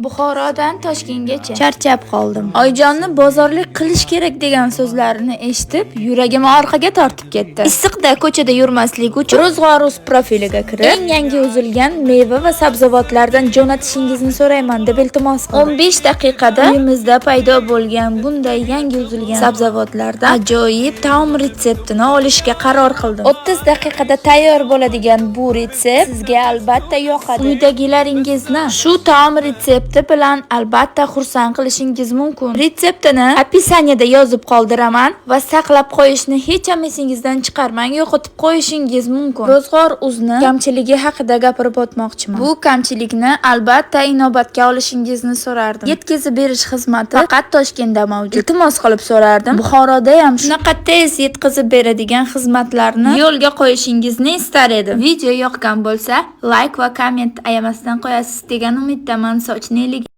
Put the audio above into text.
Buxorodan Toshkentgacha charchab qoldim. Oyijonni bozorlik qilish kerak degan so'zlarini eshitib, yuragim orqaga tortib ketdi. Issiqda ko'chada yurmaslik uchun Ro'zg'or.uz profiliga kirib, eng yangi uzilgan meva va sabzavotlardan jo'natishingizni so'rayman deb iltimos qildim. 15 daqiqada uyimizda paydo bo'lgan bunday yangi uzilgan sabzavotlardan ajoyib taom retseptini olishga qaror qildim. 30 daqiqada tayyor bo'ladigan bu retsept sizga albatta yoqadi. Uydagilaringizni shu taom retsepti bilan albatta xursand qilishingiz mumkin. Retseptini описание da yozib qoldiraman va saqlab qo'yishni hech ham esingizdan chiqarmang, yo'qotib qo'yishingiz mumkin. Ro'zg'or uzni kamchiligi haqida gapirib o'tmoqchiman. Bu kamchilikni albatta inobatga olishingizni so'rardim. Yetkazib berish xizmati faqat Toshkentda mavjud. Iltimos qilib so'rardim. Buxoroda ham shunaqa tez yetkazib beradigan xizmatlarni yo'lga qo'yishingizni istar edim. Video yoqqan bo'lsa, like va komment ayamasdan qo'yasiz degan umiddaman. Sochni.